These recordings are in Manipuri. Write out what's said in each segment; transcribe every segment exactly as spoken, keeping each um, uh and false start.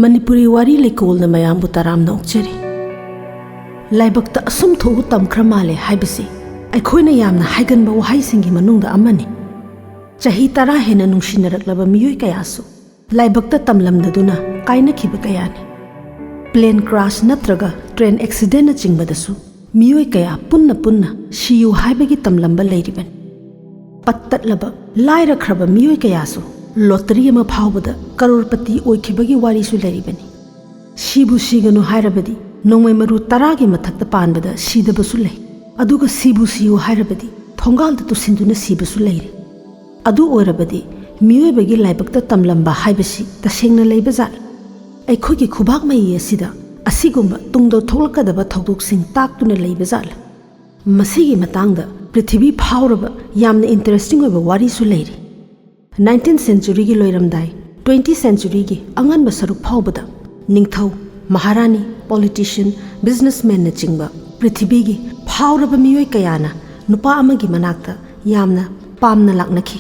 ꯃꯅꯤꯄꯨꯔꯤ ꯋꯥꯔꯤ ꯂꯩꯀꯣꯜꯅ ꯃꯌꯥꯝꯕꯨ ꯇꯔꯥꯝꯅ ꯑꯣꯛꯆꯔꯤ꯫ ꯂꯥꯏꯕꯛꯇ ꯑꯁꯨꯝ ꯊꯣꯛꯎ ꯇꯝꯈ꯭ꯔ ꯃꯥꯜꯂꯦ ꯍꯥꯏꯕꯁꯤ ꯑꯩꯈꯣꯏꯅ ꯌꯥꯝꯅ ꯍꯥꯏꯒꯟꯕ ꯋꯥꯍꯩꯁꯤꯡꯒꯤ ꯃꯅꯨꯡꯗ ꯑꯃꯅꯤ꯫ ꯆꯍꯤ ꯇꯔꯥ ꯍꯦꯟꯅ ꯅꯨꯡꯁꯤꯅꯔꯛꯂꯕ ꯃꯤꯑꯣꯏ ꯀꯌꯥꯁꯨ ꯂꯥꯏꯕꯛꯇ ꯇꯝꯂꯝꯗꯗꯨꯅ ꯀꯥꯏꯅꯈꯤꯕ ꯀꯌꯥꯅꯤ꯫ ꯄ꯭ꯂꯦꯟ ꯀ꯭ꯔꯥꯁ ꯅꯠꯇ꯭ꯔꯒ ꯇ꯭ꯔꯦꯟ ꯑꯦꯛꯁꯤꯗꯦꯟꯅꯆꯤꯡꯕꯗꯁꯨ ꯃꯤꯑꯣꯏ ꯀꯌꯥ ꯄꯨꯟꯅ ꯄꯨꯟꯅ ꯁꯤꯌꯨ ꯍꯥꯏꯕꯒꯤ ꯇꯝꯂꯝꯕ ꯂꯩꯔꯤꯕꯅꯤ꯫ ꯄꯠꯇꯠꯂꯕ ꯂꯥꯏꯔꯈ꯭ꯔꯕ ꯃꯤꯑꯣꯏ ꯀꯌꯥꯁꯨ ꯂꯣꯇꯔꯤ ꯑꯃ ꯐꯥꯎꯕꯗ ꯀꯔꯣꯔꯄꯇꯤ ꯑꯣꯏꯈꯤꯕꯒꯤ ꯋꯥꯔꯤꯁꯨ ꯂꯩꯔꯤꯕꯅꯤ꯫ ꯁꯤꯕꯨ ꯁꯤꯒꯅꯨ ꯍꯥꯏꯔꯕꯗꯤ ꯅꯣꯡꯃꯩ ꯃꯔꯨ ꯇꯔꯥꯒꯤ ꯃꯊꯛꯇ ꯄꯥꯟꯕꯗ ꯁꯤꯗꯕꯁꯨ ꯂꯩ꯫ ꯑꯗꯨꯒ ꯁꯤꯕꯨ ꯁꯤꯌꯨ ꯍꯥꯏꯔꯕꯗꯤ ꯊꯣꯡꯒꯥꯜꯗ ꯇꯨꯁꯤꯟꯗꯨꯅ ꯁꯤꯕꯁꯨ ꯂꯩꯔꯤ꯫ ꯑꯗꯨ ꯑꯣꯏꯔꯕꯗꯤ ꯃꯤꯑꯣꯏꯕꯒꯤ ꯂꯥꯏꯕꯛꯇ ꯇꯝꯂꯝꯕ ꯍꯥꯏꯕꯁꯤ ꯇꯁꯦꯡꯅ ꯂꯩꯕ ꯖꯥꯠꯂ? ꯑꯩꯈꯣꯏꯒꯤ ꯈꯨꯕꯥꯛ ꯃꯌꯤ ꯑꯁꯤꯗ ꯑꯁꯤꯒꯨꯝꯕ ꯇꯨꯡꯗ ꯊꯣꯛꯂꯛꯀꯗꯕ ꯊꯧꯗꯣꯛꯁꯤꯡ ꯇꯥꯛꯇꯨꯅ ꯂꯩꯕ ꯖꯥꯠꯂ? ꯃꯁꯤꯒꯤ ꯃꯇꯥꯡꯗ ꯄ꯭ꯔꯤꯊꯤꯕꯤ ꯐꯥꯎꯔꯕ ꯌꯥꯝꯅ ꯏꯟꯇꯔꯦꯁꯇꯤꯡ ꯑꯣꯏꯕ ꯋꯥꯔꯤꯁꯨ ꯂꯩꯔꯤ꯫ ꯅꯥꯏꯟꯇꯤꯟ ꯁꯦꯟꯆꯨꯔꯤꯒꯤ ꯂꯣꯏꯔꯝꯗꯥꯏ, ꯇ꯭ꯋꯦꯟꯇꯤ ꯁꯦꯟꯆꯨꯔꯤꯒꯤ ꯑꯉꯟꯕ ꯁꯔꯨꯛ ꯐꯥꯎꯕꯗ ꯅꯤꯡꯊꯧ, ꯃꯍꯥꯔꯥꯅꯤ, ꯄꯣꯂꯤꯇꯤꯁꯤꯌꯟ, ꯕꯤꯖꯤꯅꯦꯁꯃꯦꯟꯅꯆꯤꯡꯕ ꯄ꯭ꯔꯤꯊꯤꯕꯤꯒꯤ ꯐꯥꯎꯔꯕ ꯃꯤꯑꯣꯏ ꯀꯌꯥꯅ ꯅꯨꯄꯥ ꯑꯃꯒꯤ ꯃꯅꯥꯛꯇ ꯌꯥꯝꯅ ꯄꯥꯝꯅ ꯂꯥꯛꯅꯈꯤ꯫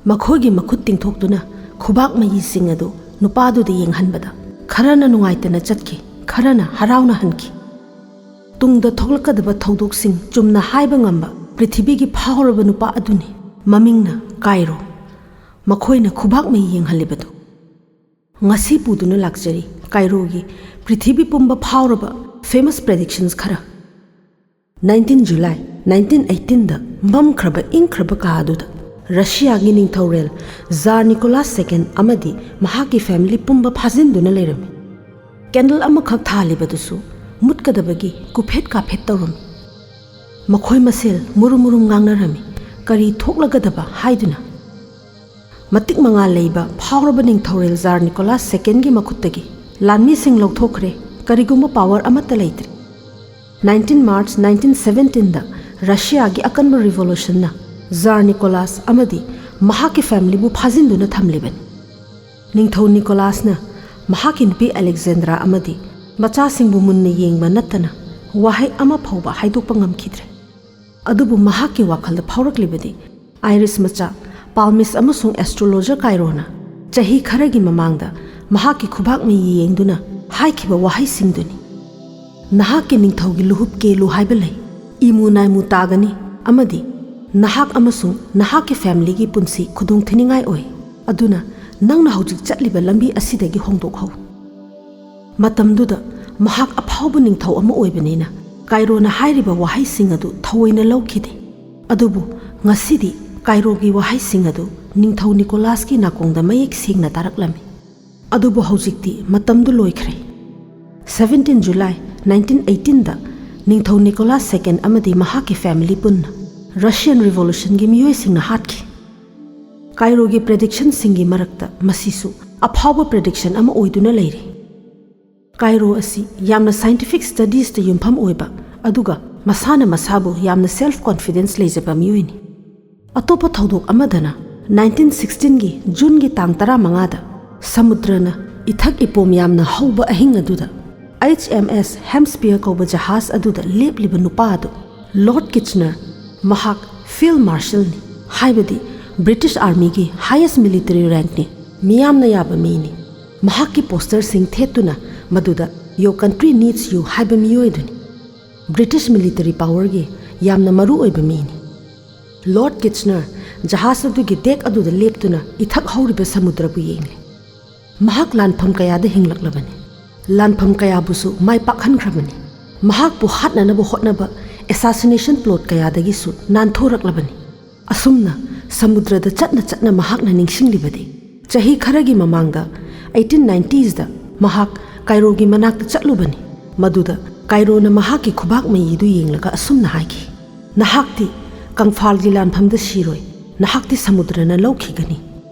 ꯃꯈꯣꯏꯒꯤ ꯃꯈꯨꯠ ꯇꯤꯡꯊꯣꯛꯇꯨꯅ ꯈꯨꯕꯥꯛ ꯃꯌꯤꯁꯤꯡ ꯑꯗꯨ ꯅꯨꯄꯥꯗꯨꯗ ꯌꯦꯡꯍꯟꯕꯗ ꯈꯔꯅ ꯅꯨꯡꯉꯥꯏꯇꯅ ꯆꯠꯈꯤ, ꯈꯔꯅ ꯍꯔꯥꯎꯅ ꯍꯟꯈꯤ꯫ ꯇꯨꯡꯗ ꯊꯣꯛꯂꯛꯀꯗꯕ ꯊꯧꯗꯣꯛꯁꯤꯡ ꯆꯨꯝꯅ ꯍꯥꯏꯕ ꯉꯝꯕ ꯄ꯭ꯔꯤꯊꯤꯕꯤꯒꯤ ꯐꯥꯎꯔꯕ ꯅꯨꯄꯥ ꯑꯗꯨꯅꯤ꯫ ꯃꯃꯤꯡꯅ ꯀꯥꯏꯔꯣ꯫ ꯃꯈꯣꯏꯅ ꯈꯨꯕꯥꯛ ꯃꯌꯤ ꯌꯦꯡꯍꯜꯂꯤꯕꯗꯨ꯫ ꯉꯁꯤ ꯄꯨꯗꯨꯅ ꯂꯥꯛꯆꯔꯤ ꯀꯥꯏꯔꯣꯒꯤ ꯄ꯭ꯔꯤꯊꯤꯕꯤ ꯄꯨꯝꯕ ꯐꯥꯎꯔꯕ ꯐꯦꯃꯁ ꯄ꯭ꯔꯦꯗꯤꯛꯁꯟꯁ ꯈꯔ꯫ ꯅꯥꯏꯟꯇꯤꯟ ꯖꯨꯂꯥꯏ ꯅꯥꯏꯟꯇꯤꯟ ꯑꯩꯠꯇꯤꯟꯗ ꯃꯝꯈ꯭ꯔꯕ ꯏꯪꯈ꯭ꯔꯕ ꯀꯥ ꯑꯗꯨꯗ ꯔꯁꯤꯌꯥꯒꯤ ꯅꯤꯡꯊꯧꯔꯦꯜ ꯖꯥꯔ ꯅꯤꯀꯣꯂꯥꯁ ꯁꯦꯀꯦꯟ ꯑꯃꯗꯤ ꯃꯍꯥꯛꯀꯤ ꯐꯦꯃꯤꯂꯤ ꯄꯨꯝꯕ ꯐꯥꯖꯤꯟꯗꯨꯅ ꯂꯩꯔꯝꯃꯤ꯫ ꯀꯦꯟꯗꯜ ꯑꯃꯈꯛ ꯊꯥꯜꯂꯤꯕꯗꯨꯁꯨ ꯃꯨꯠꯀꯗꯕꯒꯤ ꯀꯨꯐꯦꯠ ꯀꯥꯐꯦꯠ ꯇꯧꯔꯝꯃꯤ꯫ ꯃꯈꯣꯏ ꯃꯁꯦꯜ ꯃꯨꯔꯨꯝ ꯃꯨꯔꯨꯝ ꯉꯥꯡꯅꯔꯝꯃꯤ, ꯀꯔꯤ ꯊꯣꯛꯂꯒꯗꯕ ꯍꯥꯏꯗꯨꯅ꯫ ꯃꯇꯤꯛ ꯃꯉꯥꯜ ꯂꯩꯕ ꯐꯥꯎꯔꯕ ꯅꯤꯡꯊꯧꯔꯦꯜ ꯖꯥꯔ ꯅꯤꯀꯣꯂꯥꯁ ꯁꯦꯀꯦꯟꯒꯤ ꯃꯈꯨꯠꯇꯒꯤ ꯂꯥꯟꯃꯤꯁꯤꯡ ꯂꯧꯊꯣꯛꯈ꯭ꯔꯦ, ꯀꯔꯤꯒꯨꯝꯕ ꯄꯥꯋꯔ ꯑꯃꯠꯇ ꯂꯩꯇ꯭ꯔꯦ꯫ ꯅꯥꯏꯟꯇꯤꯟ ꯃꯥꯔꯆ ꯅꯥꯏꯟꯇꯤꯟ ꯁꯕꯦꯟꯇꯤꯟꯗ ꯔꯁꯤꯌꯥꯒꯤ ꯑꯀꯟꯕ ꯔꯤꯚꯣꯂꯨꯁꯟꯅ ꯖꯥꯔ ꯅꯤꯀꯣꯂꯥꯁ ꯑꯃꯗꯤ ꯃꯍꯥꯛꯀꯤ ꯐꯦꯃꯤꯂꯤꯕꯨ ꯐꯥꯖꯤꯟꯗꯨꯅ ꯊꯝꯂꯤꯕꯅꯤ꯫ ꯅꯤꯡꯊꯧ ꯅꯤꯀꯣꯂꯥꯁꯅ ꯃꯍꯥꯛꯀꯤ ꯅꯨꯄꯤ ꯑꯂꯦꯛꯖꯦꯟꯗ꯭ꯔꯥ ꯑꯃꯗꯤ ꯃꯆꯥꯁꯤꯡꯕꯨ ꯃꯨꯟꯅ ꯌꯦꯡꯕ ꯅꯠꯇꯅ ꯋꯥꯍꯩ ꯑꯃ ꯐꯥꯎꯕ ꯍꯥꯏꯗꯣꯛꯄ ꯉꯝꯈꯤꯗ꯭ꯔꯦ꯫ ꯑꯗꯨꯕꯨ ꯃꯍꯥꯛꯀꯤ ꯋꯥꯈꯜꯗ ꯐꯥꯎꯔꯛꯂꯤꯕꯗꯤ ꯑꯥꯏꯔꯤꯁ ꯃꯆꯥ, ꯄꯥꯜꯃꯤꯁ ꯑꯃꯁꯨꯡ ꯑꯦꯁꯇ꯭ꯔꯣꯂꯣꯖꯔ ꯀꯥꯏꯔꯣꯅ ꯆꯍꯤ ꯈꯔꯒꯤ ꯃꯃꯥꯡꯗ ꯃꯍꯥꯛꯀꯤ ꯈꯨꯕꯥꯛ ꯃꯌꯤ ꯌꯦꯡꯗꯨꯅ ꯍꯥꯏꯈꯤꯕ ꯋꯥꯍꯩꯁꯤꯡꯗꯨꯅꯤ꯫ "ꯅꯍꯥꯛꯀꯤ ꯅꯤꯡꯊꯧꯒꯤ ꯂꯨꯍꯨꯞ ꯀꯦꯜꯂꯨ ꯍꯥꯏꯕ ꯂꯩ, ꯏꯃꯨ ꯅꯥꯏꯃꯨ ꯇꯥꯒꯅꯤ, ꯑꯃꯗꯤ ꯅꯍꯥꯛ ꯑꯃꯁꯨꯡ ꯅꯍꯥꯛꯀꯤ ꯐꯦꯃꯤꯂꯤꯒꯤ ꯄꯨꯟꯁꯤ ꯈꯨꯗꯣꯡꯊꯤꯅꯤꯡꯉꯥꯏ ꯑꯣꯏ꯫ ꯑꯗꯨꯅ ꯅꯪꯅ ꯍꯧꯖꯤꯛ ꯆꯠꯂꯤꯕ ꯂꯝꯕꯤ ꯑꯁꯤꯗꯒꯤ ꯍꯣꯡꯗꯣꯛꯍꯧ꯫" ꯃꯇꯝꯗꯨꯗ ꯃꯍꯥꯛ ꯑꯐꯥꯎꯕ ꯅꯤꯡꯊꯧ ꯑꯃ ꯑꯣꯏꯕꯅꯤꯅ ꯀꯥꯏꯔꯣꯅ ꯍꯥꯏꯔꯤꯕ ꯋꯥꯍꯩꯁꯤꯡ ꯑꯗꯨ ꯊꯑꯣꯏꯅ ꯂꯧꯈꯤꯗꯦ꯫ ꯑꯗꯨꯕꯨ ꯉꯁꯤꯗꯤ ꯀꯥꯏꯔꯣꯒꯤ ꯋꯥꯍꯩꯁꯤꯡ ꯑꯗꯨ ꯅꯤꯡꯊꯧ ꯅꯤꯀꯣꯂꯥꯁꯀꯤ ꯅꯥꯀꯣꯡꯗ ꯃꯌꯦꯛ ꯁꯦꯡꯅ ꯇꯥꯔꯛꯂꯝꯃꯤ꯫ ꯑꯗꯨꯕꯨ ꯍꯧꯖꯤꯛꯇꯤ ꯃꯇꯝꯗꯨ ꯂꯣꯏꯈ꯭ꯔꯦ꯫ Seventeen July nineteen eighteen ꯗ ꯅꯤꯡꯊꯧ ꯅꯤꯀꯣꯂꯥꯁ ꯁꯦꯀꯦꯟ ꯑꯃꯗꯤ ꯃꯍꯥꯛꯀꯤ ꯐꯦꯃꯤꯂꯤ ꯄꯨꯟꯅ ꯔꯁꯤꯌꯟ ꯔꯤꯚꯣꯂꯨꯁꯟꯒꯤ ꯃꯤꯑꯣꯏꯁꯤꯡꯅ ꯍꯥꯠꯈꯤ꯫ ꯀꯥꯏꯔꯣꯒꯤ ꯄ꯭ꯔꯦꯗꯤꯛꯁꯟꯁꯤꯡꯒꯤ ꯃꯔꯛꯇ ꯃꯁꯤꯁꯨ ꯑꯐꯥꯎꯕ ꯄ꯭ꯔꯦꯗꯤꯛꯁꯟ ꯑꯃ ꯑꯣꯏꯗꯨꯅ ꯂꯩꯔꯤ꯫ ꯀꯥꯏꯔꯣ ꯑꯁꯤ ꯌꯥꯝꯅ ꯁꯥꯏꯟꯇꯤꯐꯤꯛ ꯁ꯭ꯇꯗꯤꯁꯇ ꯌꯨꯝꯐꯝ ꯑꯣꯏꯕ, ꯑꯗꯨꯒ ꯃꯁꯥꯅ ꯃꯁꯥꯕꯨ ꯌꯥꯝꯅ ꯁꯦꯜꯐ ꯀꯣꯟꯐꯤꯗꯦꯟꯁ ꯂꯩꯖꯕ ꯃꯤꯑꯣꯏꯅꯤ꯫ ꯑꯇꯣꯞꯄ ꯊꯧꯗꯣꯛ ꯑꯃꯗꯅ, nineteen sixteen ꯒꯤ ꯖꯨꯟꯒꯤ ꯇꯥꯡ ꯇꯔꯥꯃꯉꯥꯗ ꯁꯃꯨꯗ꯭ꯔꯅ ꯏꯊꯛ ꯏꯄꯣꯝ ꯌꯥꯝꯅ ꯍꯧꯕ ꯑꯍꯤꯡ ꯑꯗꯨꯗ H M S Hampshire ꯀꯧꯕ ꯖꯍꯥꯖ ꯑꯗꯨꯗ ꯂꯦꯞꯂꯤꯕ ꯅꯨꯄꯥ ꯑꯗꯨ ꯂꯣꯔꯗ ꯀꯤꯆꯅꯔ, ꯃꯍꯥꯛ ꯐꯤꯜꯗ ꯃꯥꯔꯁꯜꯅꯤ, ꯍꯥꯏꯕꯗꯤ ꯕ꯭ꯔꯤꯇꯤꯁ ꯑꯥꯔꯃꯤꯒꯤ ꯍꯥꯏꯌꯦꯁ ꯃꯤꯂꯤꯇꯔꯤ ꯔꯦꯡꯛꯅꯤ, ꯃꯤꯌꯥꯝꯅ ꯌꯥꯕ ꯃꯤꯅꯤ꯫ ꯃꯍꯥꯛꯀꯤ ꯄꯣꯁꯇꯔꯁꯤꯡ ꯊꯦꯠꯇꯨꯅ ꯃꯗꯨꯗ "Your country needs you" ꯍꯥꯏꯕ ꯃꯤꯑꯣꯏꯗꯨꯅꯤ꯫ ꯕ꯭ꯔꯤꯇꯤꯁ ꯃꯤꯂꯤꯇꯔꯤ ꯄꯥꯋꯔꯒꯤ ꯌꯥꯝꯅ ꯃꯔꯨ ꯑꯣꯏꯕ ꯃꯤꯅꯤ꯫ ꯂꯣꯔꯗ ꯀꯤꯆꯅꯔ ꯖꯍꯥꯖ ꯑꯗꯨꯒꯤ ꯗꯦꯛ ꯑꯗꯨꯗ ꯂꯦꯞꯇꯨꯅ ꯏꯊꯛ ꯍꯧꯔꯤꯕ ꯁꯃꯨꯗ꯭ꯔꯕꯨ ꯌꯦꯡꯂꯤ꯫ ꯃꯍꯥꯛ ꯂꯥꯟꯐꯝ ꯀꯌꯥꯗ ꯍꯤꯡꯂꯛꯂꯕꯅꯤ꯫ ꯂꯥꯟꯐꯝ ꯀꯌꯥꯕꯨꯁꯨ ꯃꯥꯏ ꯄꯥꯛꯍꯟꯈ꯭ꯔꯕꯅꯤ꯫ ꯃꯍꯥꯛꯄꯨ ꯍꯥꯠꯅꯅꯕ ꯍꯣꯠꯅꯕ ꯑꯦꯁꯥꯁꯤꯅꯦꯁꯟ ꯄ꯭ꯂꯣꯠ ꯀꯌꯥꯗꯒꯤꯁꯨ ꯅꯥꯟꯊꯣꯔꯛꯂꯕꯅꯤ꯫ ꯑꯁꯨꯝꯅ ꯁꯃꯨꯗ꯭ꯔꯗ ꯆꯠꯅ ꯆꯠꯅ ꯃꯍꯥꯛꯅ ꯅꯤꯡꯁꯤꯡꯂꯤꯕꯗꯤ, ꯆꯍꯤ ꯈꯔꯒꯤ ꯃꯃꯥꯡꯗ, eighteen nineties ꯗ ꯃꯍꯥꯛ ꯀꯥꯏꯔꯣꯒꯤ ꯃꯅꯥꯛꯇ ꯆꯠꯂꯨꯕꯅꯤ꯫ ꯃꯗꯨꯗ ꯀꯥꯏꯔꯣꯅ ꯃꯍꯥꯛꯀꯤ ꯈꯨꯕꯥꯛ ꯃꯌꯤꯗꯨ ꯌꯦꯡꯂꯒ ꯑꯁꯨꯝꯅ ꯍꯥꯏꯈꯤ, "ꯅꯍꯥꯛꯇꯤ ꯀꯪꯐꯥꯜꯒꯤ ꯂꯥꯟꯐꯝꯗ ꯁꯤꯔꯣꯏ, ꯅꯍꯥꯛꯇꯤ ꯁꯃꯨꯗ꯭ꯔꯅ ꯂꯧꯈꯤꯒꯅꯤ꯫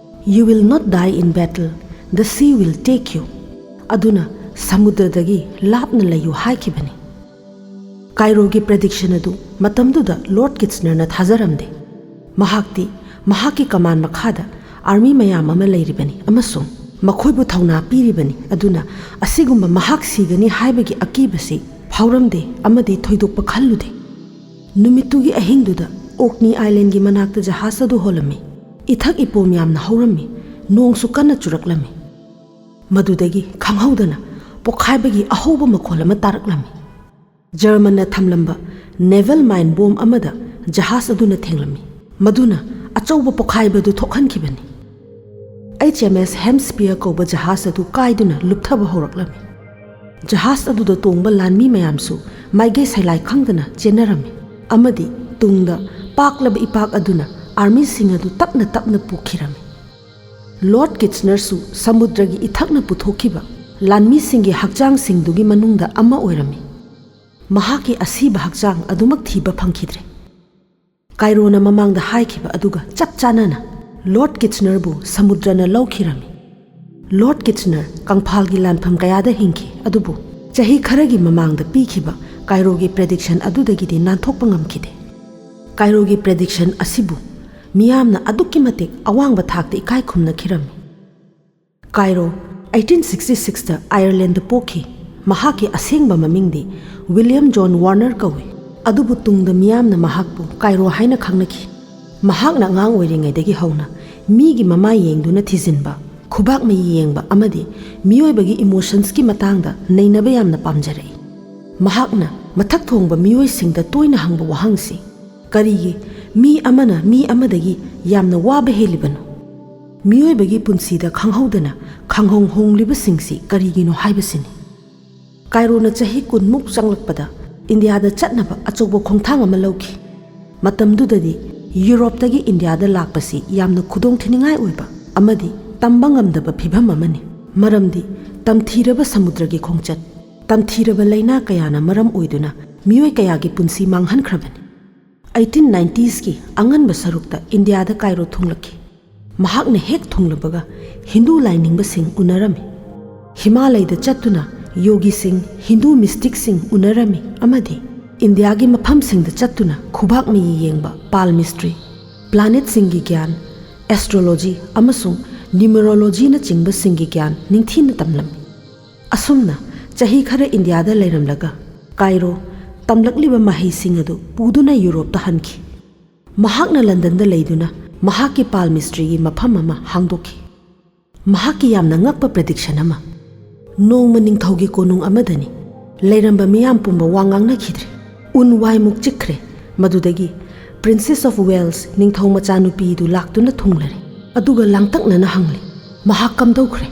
You will not die in battle, the sea will take you." ꯑꯗꯨꯅ ꯁꯃꯨꯗ꯭ꯔꯗꯒꯤ ꯂꯥꯞꯅ ꯂꯩꯌꯨ ꯍꯥꯏꯈꯤꯕꯅꯤ꯫ ꯀꯥꯏꯔꯣꯒꯤ ꯄ꯭ꯔꯦꯗꯤꯛꯁꯟ ꯑꯗꯨ ꯃꯇꯝꯗꯨꯗ ꯂꯣꯔꯗ ꯀꯤꯆꯅꯔꯅ ꯊꯥꯖꯔꯝꯗꯦ꯫ ꯃꯍꯥꯛꯇꯤ ꯃꯍꯥꯛꯀꯤ ꯀꯃꯥꯟ ꯃꯈꯥꯗ ꯑꯥꯔꯃꯤ ꯃꯌꯥꯝ ꯑꯃ ꯂꯩꯔꯤꯕꯅꯤ ꯑꯃꯁꯨꯡ ꯃꯈꯣꯏꯕꯨ ꯊꯧꯅꯥ ꯄꯤꯔꯤꯕꯅꯤ, ꯑꯗꯨꯅ ꯑꯁꯤꯒꯨꯝꯕ ꯃꯍꯥꯛ ꯁꯤꯒꯅꯤ ꯍꯥꯏꯕꯒꯤ ꯑꯀꯤꯕꯁꯤ ꯐꯥꯎꯔꯝꯗꯦ ꯑꯃꯗꯤ ꯊꯣꯏꯗꯣꯛꯄ ꯈꯜꯂꯨꯗꯦ꯫ ꯅꯨꯃꯤꯠꯇꯨꯒꯤ ꯑꯍꯤꯡꯗꯨꯗ ꯑꯣꯔꯀꯅꯤ ꯑꯥꯏꯂꯦꯟꯒꯤ ꯃꯅꯥꯛꯇ ꯖꯍꯥꯖ ꯑꯗꯨ ꯍꯣꯜꯂꯝꯃꯤ꯫ ꯏꯊꯛ ꯏꯄꯣꯝ ꯌꯥꯝꯅ ꯍꯧꯔꯝꯃꯤ꯫ ꯅꯣꯡꯁꯨ ꯀꯟꯅ ꯆꯨꯔꯛꯂꯝꯃꯤ꯫ ꯃꯗꯨꯗꯒꯤ ꯈꯪꯍꯧꯗꯅ ꯄꯣꯈꯥꯏꯕꯒꯤ ꯑꯍꯧꯕ ꯃꯈꯣꯜ ꯑꯃ ꯇꯥꯔꯛꯂꯝꯃꯤ꯫ ꯖꯔꯃꯟꯅ ꯊꯝꯂꯝꯕ ꯅꯦꯚꯦꯜ ꯃꯥꯏꯟ ꯕꯣꯝ ꯑꯃꯗ ꯖꯍꯥꯖ ꯑꯗꯨꯅ ꯊꯦꯡꯂꯝꯃꯤ, ꯃꯗꯨꯅ ꯑꯆꯧꯕ ꯄꯣꯈꯥꯏꯕ ꯑꯗꯨ ꯊꯣꯛꯍꯟꯈꯤꯕꯅꯤ꯫ ꯑꯩꯆ ꯑꯦꯝ ꯑꯦꯁ ꯍꯦꯝꯁꯄꯤꯌꯔ ꯀꯧꯕ ꯖꯍꯥꯖ ꯑꯗꯨ ꯀꯥꯏꯗꯨꯅ ꯂꯨꯞꯊꯕ ꯍꯧꯔꯛꯂꯝꯃꯤ꯫ ꯖꯍꯥꯖ ꯑꯗꯨꯗ ꯇꯣꯡꯕ ꯂꯥꯟꯃꯤ ꯃꯌꯥꯝꯁꯨ ꯃꯥꯏꯀꯩ ꯁꯂꯥꯏ ꯈꯪꯗꯅ ꯆꯦꯟꯅꯔꯝꯃꯤ, ꯑꯃꯗꯤ ꯇꯨꯡꯗ ꯄꯥꯛꯂꯕ ꯏꯄꯥꯛ ꯑꯗꯨꯅ ꯑꯥꯔꯃꯤꯁꯤꯡ ꯑꯗꯨ ꯇꯞꯅ ꯇꯞꯅ ꯄꯨꯈꯤꯔꯝꯃꯤ꯫ ꯂꯣꯔꯗ ꯀꯤꯆꯅꯔꯁꯨ ꯁꯃꯨꯗ꯭ꯔꯒꯤ ꯏꯊꯛꯅ ꯄꯨꯊꯣꯛꯈꯤꯕ ꯂꯥꯟꯃꯤꯁꯤꯡꯒꯤ ꯍꯛꯆꯥꯡꯁꯤꯡꯗꯨꯒꯤ ꯃꯅꯨꯡꯗ ꯑꯃ ꯑꯣꯏꯔꯝꯃꯤ꯫ ꯃꯍꯥꯛꯀꯤ ꯑꯁꯤꯕ ꯍꯛꯆꯥꯡ ꯑꯗꯨꯃꯛ ꯊꯤꯕ ꯐꯪꯈꯤꯗ꯭ꯔꯦ꯫ ꯀꯥꯏꯔꯣꯅ ꯃꯃꯥꯡꯗ ꯍꯥꯏꯈꯤꯕ ꯑꯗꯨꯒ ꯆꯞ ꯆꯥꯅꯅ ꯂꯣꯔꯗ ꯀꯤꯆꯅꯔꯕꯨ ꯁꯃꯨꯗ꯭ꯔꯅ ꯂꯧꯈꯤꯔꯝꯃꯤ꯫ ꯂꯣꯔꯗ ꯀꯤꯆꯅꯔ ꯀꯪꯐꯥꯜꯒꯤ ꯂꯥꯟꯐꯝ ꯀꯌꯥꯗ ꯍꯤꯡꯈꯤ, ꯑꯗꯨꯕꯨ ꯆꯍꯤ ꯈꯔꯒꯤ ꯃꯃꯥꯡꯗ ꯄꯤꯈꯤꯕ ꯀꯥꯏꯔꯣꯒꯤ ꯄ꯭ꯔꯦꯗꯤꯛꯁꯟ ꯑꯗꯨꯗꯒꯤꯗꯤ ꯅꯥꯟꯊꯣꯛꯄ ꯉꯝꯈꯤꯗꯦ꯫ ꯀꯥꯏꯔꯣꯒꯤ ꯄ꯭ꯔꯦꯗꯤꯛꯁꯟ ꯑꯁꯤꯕꯨ ꯃꯤꯌꯥꯝꯅ ꯑꯗꯨꯛꯀꯤ ꯃꯇꯤꯛ ꯑꯋꯥꯡꯕ ꯊꯥꯛꯇ ꯏꯀꯥꯏ ꯈꯨꯝꯅꯈꯤꯔꯝꯃꯤ꯫ ꯀꯥꯏꯔꯣ, ꯑꯩꯠꯇꯤꯟ ꯁꯤꯛꯁꯇꯤ ꯁꯤꯛꯁꯇ ꯑꯥꯌꯔꯂꯦꯟꯗ ꯄꯣꯛꯈꯤ꯫ ꯃꯍꯥꯛꯀꯤ ꯑꯁꯦꯡꯕ ꯃꯃꯤꯡꯗꯤ ꯋꯤꯂꯤꯌꯝ ꯖꯣꯟ ꯋꯥꯔꯅꯔ ꯀꯧꯏ, ꯑꯗꯨꯕꯨ ꯇꯨꯡꯗ ꯃꯤꯌꯥꯝꯅ ꯃꯍꯥꯛꯄꯨ ꯀꯥꯏꯔꯣ ꯍꯥꯏꯅ ꯈꯪꯅꯈꯤ꯫ ꯃꯍꯥꯛꯅ ꯑꯉꯥꯡ ꯑꯣꯏꯔꯤꯉꯩꯗꯒꯤ ꯍꯧꯅ ꯃꯤꯒꯤ ꯃꯃꯥꯏ ꯌꯦꯡꯗꯨꯅ ꯊꯤꯖꯤꯟꯕ, ꯈꯨꯕꯥꯛ ꯃꯌꯤ ꯌꯦꯡꯕ ꯑꯃꯗꯤ ꯃꯤꯑꯣꯏꯕꯒꯤ ꯏꯃꯣꯁꯟꯁꯀꯤ ꯃꯇꯥꯡꯗ ꯅꯩꯅꯕ ꯌꯥꯝꯅ ꯄꯥꯝꯖꯔꯛꯏ꯫ ꯃꯍꯥꯛꯅ ꯃꯊꯛ ꯊꯣꯡꯕ ꯃꯤꯑꯣꯏꯁꯤꯡꯗ ꯇꯣꯏꯅ ꯍꯪꯕ ꯋꯥꯍꯪꯁꯤ, "ꯀꯔꯤꯒꯤ ꯃꯤ ꯑꯃꯅ ꯃꯤ ꯑꯃꯗꯒꯤ ꯌꯥꯝꯅ ꯋꯥꯕ ꯍꯦꯜꯂꯤꯕꯅꯣ? ꯃꯤꯑꯣꯏꯕꯒꯤ ꯄꯨꯟꯁꯤꯗ ꯈꯪꯍꯧꯗꯅ ꯈꯪꯍꯣꯡ ꯍꯣꯡꯂꯤꯕꯁꯤꯡꯁꯤ ꯀꯔꯤꯒꯤꯅꯣ?" ꯍꯥꯏꯕꯁꯤꯅꯤ꯫ ꯀꯥꯏꯔꯣꯅ ꯆꯍꯤ ꯀꯨꯟꯃꯨꯛ ꯆꯪꯂꯛꯄꯗ ꯏꯟꯗꯤꯌꯥꯗ ꯆꯠꯅꯕ ꯑꯆꯧꯕ ꯈꯣꯡꯊꯥꯡ ꯑꯃ ꯂꯧꯈꯤ꯫ ꯃꯇꯝꯗꯨꯗꯗꯤ ꯌꯨꯔꯣꯞꯇꯒꯤ ꯏꯟꯗꯤꯌꯥꯗ ꯂꯥꯛꯄꯁꯤ ꯌꯥꯝꯅ ꯈꯨꯗꯣꯡꯊꯤꯅꯤꯡꯉꯥꯏ ꯑꯣꯏꯕ ꯑꯃꯗꯤ ꯇꯝꯕ ꯉꯝꯗꯕ ꯐꯤꯚꯝ ꯑꯃꯅꯤ, ꯃꯔꯝꯗꯤ ꯇꯝꯊꯤꯔꯕ ꯁꯃꯨꯗ꯭ꯔꯒꯤ ꯈꯣꯡꯆꯠ, ꯇꯝꯊꯤꯔꯕ ꯂꯥꯏꯅꯥ ꯀꯌꯥꯅ ꯃꯔꯝ ꯑꯣꯏꯗꯨꯅ ꯃꯤꯑꯣꯏ ꯀꯌꯥꯒꯤ ꯄꯨꯟꯁꯤ ꯃꯥꯡꯍꯟꯈ꯭ꯔꯕꯅꯤ꯫ ꯑꯩꯠꯇꯤꯟ ꯅꯥꯏꯟꯇꯤꯁꯀꯤ ꯑꯉꯟꯕ ꯁꯔꯨꯛꯇ ꯏꯟꯗꯤꯌꯥꯗ ꯀꯥꯏꯔꯣ ꯊꯨꯡꯂꯛꯈꯤ꯫ ꯃꯍꯥꯛꯅ ꯍꯦꯛ ꯊꯨꯡꯂꯕꯒ ꯍꯤꯟꯗꯨ ꯂꯥꯏꯅꯤꯡꯕꯁꯤꯡ ꯎꯅꯔꯝꯃꯤ꯫ ꯍꯤꯃꯥꯂꯌꯗ ꯆꯠꯇꯨꯅ ꯌꯣꯒꯤꯁꯤꯡ, ꯍꯤꯟꯗꯨ ꯃꯤꯁꯇꯤꯛꯁꯤꯡ ꯎꯅꯔꯝꯃꯤ ꯑꯃꯗꯤ ꯏꯟꯗꯤꯌꯥꯒꯤ ꯃꯐꯝꯁꯤꯡꯗ ꯆꯠꯇꯨꯅ ꯈꯨꯕꯥꯛ ꯃꯌꯤ ꯌꯦꯡꯕ, ꯄꯥꯜꯃꯤꯁꯇ꯭ꯔꯤ, ꯄ꯭ꯂꯥꯅꯦꯠꯁꯤꯡꯒꯤ ꯒ꯭ꯌꯥꯟ, ꯑꯦꯁꯇ꯭ꯔꯣꯂꯣꯖꯤ ꯑꯃꯁꯨꯡ ꯅ꯭ꯌꯨꯃꯔꯣꯂꯣꯖꯤꯅꯆꯤꯡꯕꯁꯤꯡꯒꯤ ꯒ꯭ꯌꯥꯟ ꯅꯤꯡꯊꯤꯅ ꯇꯝꯂꯝꯃꯤ꯫ ꯑꯁꯨꯝꯅ ꯆꯍꯤ ꯈꯔ ꯏꯟꯗꯤꯌꯥꯗ ꯂꯩꯔꯝꯂꯒ ꯀꯥꯏꯔꯣ ꯇꯝꯂꯛꯂꯤꯕ ꯃꯍꯩꯁꯤꯡ ꯑꯗꯨ ꯄꯨꯗꯨꯅ ꯌꯨꯔꯣꯞꯇ ꯍꯟꯈꯤ꯫ ꯃꯍꯥꯛꯅ ꯂꯟꯗꯟꯗ ꯂꯩꯗꯨꯅ ꯃꯍꯥꯛꯀꯤ ꯄꯥꯜꯃꯤꯁꯇ꯭ꯔꯤꯒꯤ ꯃꯐꯝ ꯑꯃ ꯍꯥꯡꯗꯣꯛꯈꯤ꯫ ꯃꯍꯥꯛꯀꯤ ꯌꯥꯝꯅ ꯉꯛꯄ prediction ꯑꯃ꯫ ꯅꯣꯡꯃ ꯅꯤꯡꯊꯧꯒꯤ ꯀꯣꯅꯨꯡ ꯑꯃꯗꯅꯤ꯫ ꯂꯩꯔꯝꯕ ꯃꯤꯌꯥꯝ ꯄꯨꯝꯕ ꯋꯥ ꯉꯥꯡꯅꯈꯤꯗ꯭ꯔꯦ꯫ ꯎꯟ ꯋꯥꯏꯃꯨꯛ ꯆꯤꯛꯈ꯭ꯔꯦ꯫ ꯃꯗꯨꯗꯒꯤ Princess of Wales ꯅꯤꯡꯊꯧ ꯃꯆꯥꯅꯨꯄꯤꯗꯨ ꯂꯥꯛꯇꯨꯅ ꯊꯨꯡꯂꯔꯦ꯫ ꯑꯗꯨꯒ ꯂꯥꯡꯇꯛꯅꯅ ꯍꯪꯂꯤ, "ꯃꯍꯥꯛ ꯀꯝꯗꯧꯈ꯭ꯔꯦ?"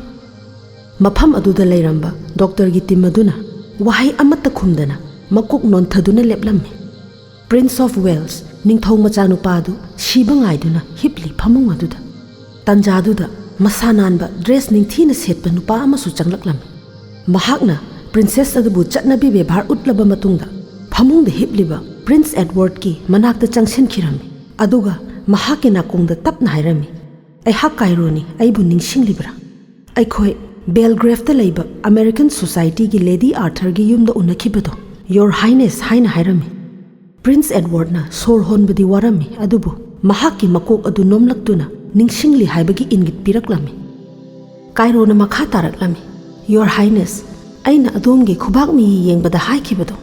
ꯃꯐꯝ ꯑꯗꯨꯗ ꯂꯩꯔꯝꯕ doctorꯒꯤ team ꯑꯗꯨꯅ ꯋꯥꯍꯩ ꯑꯃꯠꯇ ꯈꯨꯝꯗꯅ ꯃꯀꯣꯛ ꯅꯣꯟꯊꯗꯨꯅ ꯂꯦꯞꯂꯝꯃꯤ꯫ Prince of Wales ꯅꯤꯡꯊꯧ ꯃꯆꯥꯅꯨꯄꯥ ꯑꯗꯨ ꯁꯤꯕ ꯉꯥꯏꯗꯨꯅ ꯍꯤꯞꯂꯤ ꯐꯃꯨꯡ ꯑꯗꯨꯗ꯫ ꯇꯟꯖꯥꯗꯨꯗ ꯃꯁꯥ ꯅꯥꯟꯕ dress ꯅꯤꯡꯊꯤꯅ ꯁꯦꯠꯄ ꯅꯨꯄꯥ ꯑꯃꯁꯨ ꯆꯪꯂꯛꯂꯝꯃꯤ꯫ ꯃꯍꯥꯛꯅ princess ꯑꯗꯨꯕꯨ ꯆꯠꯅꯕꯤ ꯕꯦꯕꯥꯔ ꯎꯠꯂꯕ ꯃꯇꯨꯡꯗ ꯐꯃꯨꯡꯗ ꯍꯤꯞꯂꯤꯕ Prince Edwardꯀꯤ ꯃꯅꯥꯛꯇ ꯆꯪꯁꯤꯟꯈꯤꯔꯝꯃꯤ꯫ ꯑꯗꯨꯒ ꯃꯍꯥꯛꯀꯤ ꯅꯥꯀꯣꯡꯗ ꯇꯞꯅ ꯍꯥꯏꯔꯝꯃꯤ, "ꯑꯩꯍꯥꯛ ꯀꯥꯏꯔꯣꯅꯤ, ꯑꯩꯕꯨ ꯅꯤꯡꯁꯤꯡꯂꯤꯕ꯭ꯔꯥ? ꯑꯩꯈꯣꯏ Belgraveꯇ ꯂꯩꯕ American Societyꯒꯤ Lady Arthurꯒꯤ ꯌꯨꯝꯗ ꯎꯅꯈꯤꯕꯗꯣ, Your Highness" ꯍꯥꯏꯅ ꯍꯥꯏꯔꯝꯃꯤ꯫ Prince Edwardꯅ ꯁꯣꯔ ꯍꯣꯟꯕꯗꯤ ꯋꯥꯔꯝꯃꯤ, ꯑꯗꯨꯕꯨ ꯃꯍꯥꯛꯀꯤ ꯃꯀꯣꯛ ꯑꯗꯨ ꯅꯣꯝꯂꯛꯇꯨꯅ ꯅꯤꯡꯁꯤꯡꯂꯤ ꯍꯥꯏꯕꯒꯤ ꯏꯪꯒꯤꯠ ꯄꯤꯔꯛꯂꯝꯃꯤ꯫ ꯀꯥꯏꯔꯣꯅ ꯃꯈꯥ ꯇꯥꯔꯛꯂꯝꯃꯤ, "Your Highness, ꯑꯩꯅ ꯑꯗꯣꯝꯒꯤ ꯈꯨꯕꯥꯛ ꯃꯌꯤ ꯌꯦꯡꯕꯗ ꯍꯥꯏꯈꯤꯕꯗꯣ,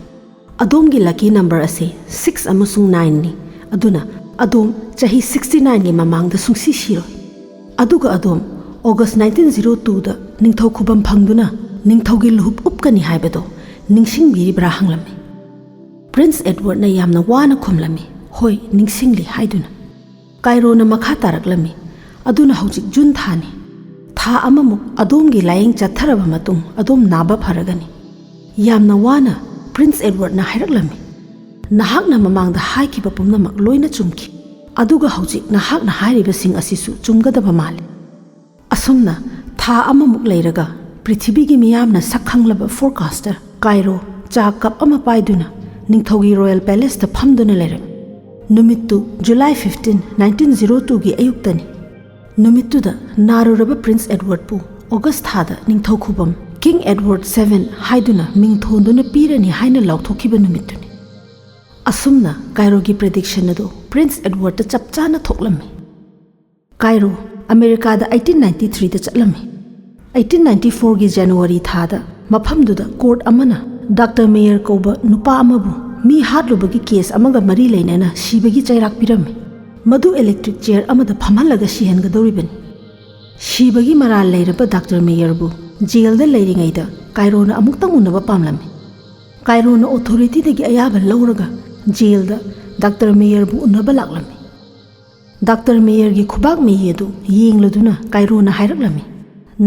ꯑꯗꯣꯝꯒꯤ lucky number ꯑꯁꯤ six ꯑꯃꯁꯨꯡ nineꯅꯤ, ꯑꯗꯨꯅ ꯑꯗꯣꯝ ꯆꯍꯤ sixty nineꯒꯤ ꯃꯃꯥꯡꯗ ꯁꯨꯡꯁꯤ ꯁꯤꯔꯣꯏ꯫ ꯑꯗꯨꯒ ꯑꯗꯣꯝ August nineteen zero twoꯗ ꯅꯤꯡꯊꯧ ꯈꯨꯕꯝ ꯐꯪꯗꯨꯅ ꯅꯤꯡꯊꯧꯒꯤ ꯂꯨꯍꯨꯞ ꯎꯞꯀꯅꯤ ꯍꯥꯏꯕꯗꯣ ꯅꯤꯡꯁꯤꯡꯕꯤꯔꯤꯕ꯭ꯔꯥ?" ꯍꯪꯂꯝꯃꯤ꯫ Prince Edwardꯅ ꯌꯥꯝꯅ ꯋꯥꯅ ꯈꯨꯝꯂꯝꯃꯤ, "ꯍꯣꯏ, ꯅꯤꯡꯁꯤꯡꯂꯤ" ꯍꯥꯏꯗꯨꯅ꯫ ꯀꯥꯏꯔꯣꯅ ꯃꯈꯥ ꯇꯥꯔꯛꯂꯝꯃꯤ, "ꯑꯗꯨꯅ ꯍꯧꯖꯤꯛ June ꯊꯥꯅꯤ꯫ ꯊꯥ ꯑꯃꯃꯨꯛ ꯑꯗꯣꯝꯒꯤ ꯂꯥꯌꯦꯡ ꯆꯠꯊꯔꯕ ꯃꯇꯨꯡ ꯑꯗꯣꯝ ꯅꯥꯕ ꯐꯔꯒꯅꯤ꯫" ꯌꯥꯝꯅ ꯋꯥꯅ Prince Edwardꯅ ꯍꯥꯏꯔꯛꯂꯝꯃꯤ, "ꯅꯍꯥꯛꯅ ꯃꯃꯥꯡꯗ ꯍꯥꯏꯈꯤꯕ ꯄꯨꯝꯅꯃꯛ ꯂꯣꯏꯅ ꯆꯨꯝꯈꯤ꯫ ꯑꯗꯨꯒ ꯍꯧꯖꯤꯛ ꯅꯍꯥꯛꯅ ꯍꯥꯏꯔꯤꯕꯁꯤꯡ ꯑꯁꯤꯁꯨ ꯆꯨꯝꯒꯗꯕ ꯃꯥꯜꯂꯤ꯫" ꯑꯁꯨꯝꯅ ꯊꯥ ꯑꯃꯃꯨꯛ ꯂꯩꯔꯒ ꯄ꯭ꯔꯤꯊꯤꯕꯤꯒꯤ ꯃꯤꯌꯥꯝꯅ ꯁꯛ ꯈꯪꯂꯕ forecaster ꯀꯥꯏꯔꯣ ꯆꯥ cup ꯑꯃ ꯄꯥꯏꯗꯨꯅ ꯅꯤꯡꯊꯧꯒꯤ Royal Palaceꯇ ꯐꯝꯗꯨꯅ ꯂꯩꯔꯝꯃꯤ꯫ ꯅꯨꯃꯤꯠꯇꯨ July fifteen, nineteen zero twoꯒꯤ ꯑꯌꯨꯛꯇꯅꯤ꯫ ꯅꯨꯃꯤꯠꯇꯨꯗ ꯅꯥꯔꯨꯔꯕ Prince Edwardꯄꯨ August ꯊꯥꯗ ꯅꯤꯡꯊꯧ ꯈꯨꯕꯝ King Edward seven ꯍꯥꯏꯗꯨꯅ ꯃꯤꯡ ꯊꯣꯟꯗꯨꯅ ꯄꯤꯔꯅꯤ ꯍꯥꯏꯅ ꯂꯥꯎꯊꯣꯛꯈꯤꯕ ꯅꯨꯃꯤꯠꯇꯨꯅꯤ꯫ ꯑꯁꯨꯝꯅ ꯀꯥꯏꯔꯣꯒꯤ prediction ꯑꯗꯨ Prince Edwardꯇ ꯆꯞ ꯆꯥꯅ ꯊꯣꯛꯂꯝꯃꯤ꯫ ꯀꯥꯏꯔꯣ ꯑꯃꯦꯔꯤꯀꯥꯗ eighteen ninety threeꯗ ꯆꯠꯂꯝꯃꯤ꯫ Eighteen ninety fourꯒꯤ January ꯊꯥꯗ ꯃꯐꯝꯗꯨꯗ court ꯑꯃꯅ Doctor Mayer ꯀꯧꯕ ꯅꯨꯄꯥ ꯑꯃꯕꯨ ꯃꯤ ꯍꯥꯠꯂꯨꯕꯒꯤ case ꯑꯃꯒ ꯃꯔꯤ ꯂꯩꯅꯅ ꯁꯤꯕꯒꯤ ꯆꯩꯔꯥꯛ ꯄꯤꯔꯝꯃꯤ꯫ ꯃꯗꯨ electric chair ꯑꯃꯗ ꯐꯝꯍꯜꯂꯒ ꯁꯤꯍꯟꯒꯗꯧꯔꯤꯕꯅꯤ꯫ ꯁꯤꯕꯒꯤ ꯃꯔꯥꯜ ꯂꯩꯔꯕ ꯗꯥꯛꯇꯔ ꯃꯦꯌꯔꯕꯨ ꯖꯦꯜꯗ ꯂꯩꯔꯤꯉꯩꯗ ꯀꯥꯏꯔꯣꯅ ꯑꯃꯨꯛꯇꯪ ꯎꯅꯕ ꯄꯥꯝꯂꯝꯃꯤ꯫ ꯀꯥꯏꯔꯣꯅ ꯑꯣꯊꯣꯔꯤꯇꯤꯗꯒꯤ ꯑꯌꯥꯕ ꯂꯧꯔꯒ ꯖꯦꯜꯗ ꯗꯥꯛꯇꯔ ꯃꯦꯌꯔꯕꯨ ꯎꯅꯕ ꯂꯥꯛꯂꯝꯃꯤ꯫ ꯗꯥꯛꯇꯔ ꯃꯦꯌꯔꯒꯤ ꯈꯨꯕꯥꯛ ꯃꯌꯤ ꯑꯗꯨ ꯌꯦꯡꯂꯗꯨꯅ ꯀꯥꯏꯔꯣꯅ ꯍꯥꯏꯔꯛꯂꯝꯃꯤ,